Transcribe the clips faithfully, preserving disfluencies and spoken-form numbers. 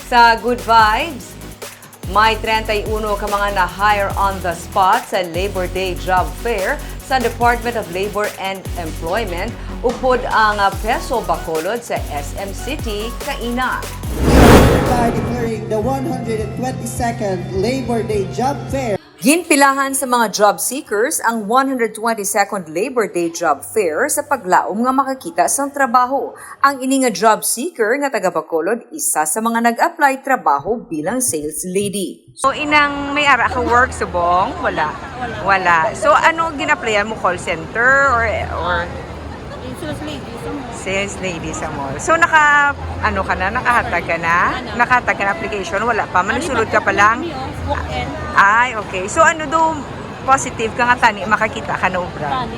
Sa Good Vibes, may treinta y uno ka mga na-hire on the spot sa Labor Day Job Fair sa Department of Labor and Employment upod ang, ah, Peso Bacolod sa S M City kaina. We are hereby declaring the one hundred twenty-second Labor Day Job Fair. Ginpilahan sa mga job seekers ang one hundred twenty-second Labor Day Job Fair sa paglaom nga makakita sang trabaho. Ang ini nga job seeker nga taga Bacolod isa sa mga nag-apply trabaho bilang sales lady. So inang may ara ka work subong? Wala. Wala. So ano gin-applyan mo, call center or or Sales lady sa mall. Sales lady sa mall. So naka ano ka na, nakahatag ka na? Nakahatag ka na application, wala pa, manusulod ka pa lang. Walk-in. Ay, okay. So ano do positive ka nga tani makakita ka na obra?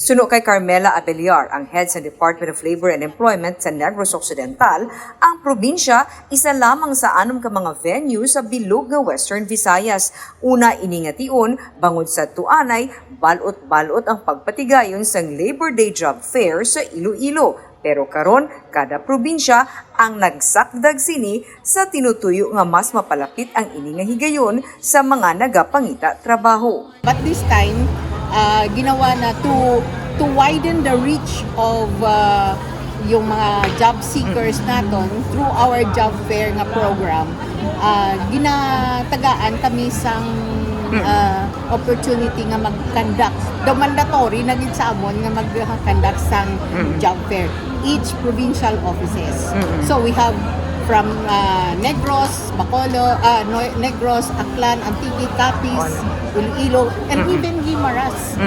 Suno kay Carmela Abeliar, ang head sa Department of Labor and Employment sa Negros Occidental, ang probinsya isa lamang sa anom ka mga venue sa bilog nga Western Visayas. Una ini nga tion, bangod sa tuanay, balot-balot ang pagpatigayon sang Labor Day Job Fair sa Iloilo. Pero karon, kada probinsya ang nagsakdag sini sa tinutuyo nga mas mapalapit ang ini nga higayon sa mga nagapangita trabaho. But this time, uh, ginawa na to to widen the reach of uh, yung mga job seekers naton through our job fair nga program. Uh, ginatagaan kami sang uh, opportunity nga mag-conduct. Though mandatory na gid sa amon nga mag-conduct sang job fair each provincial offices. So we have from uh, Negros, Bacolod, uh, Negros, Aklan, Antique, Capiz, Iloilo, and even Guimaras.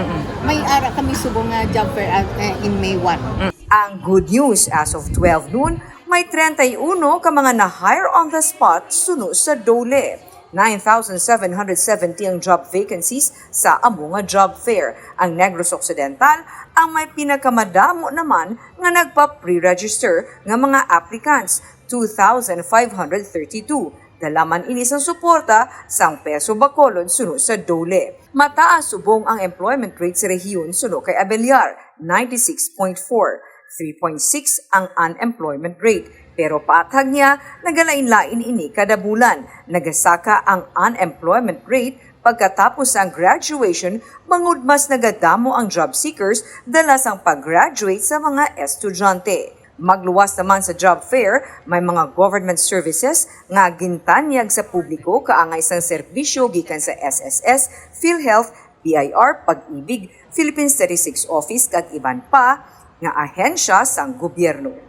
May ara kami subong nga job fair uh, in May one. Ang good news, as of twelve noon, may treinta y uno ka mga na-hire on the spot suno sa DOLE. Nine thousand seven hundred seventy ang job vacancies sa amo nga job fair. Ang Negros Occidental ang may pinakamadamo naman nga nagpa-pre-register nga mga applicants, two thousand five hundred thirty-two. Dala man ini sang suporta sang Peso Bacolod suno sa DOLE. Mataas subong ang employment rate sa rehiyon suno kay Abeliar, ninety-six point four, three point six ang unemployment rate. Pero paathag niya, nagalain-lain ini kada bulan. Nagasaka ang unemployment rate pagkatapos sang graduation, bangod mas nagadamo ang job seekers dala sang pag-graduate sa mga estudyante. Magluwas naman sa job fair, may mga government services nga gintanyag sa publiko kaangay sang serbisyo gikan sa S S S, PhilHealth, B I R, Pag-ibig, Philippine Statistics Office, kag iban pa nga ahensya sang gobyerno.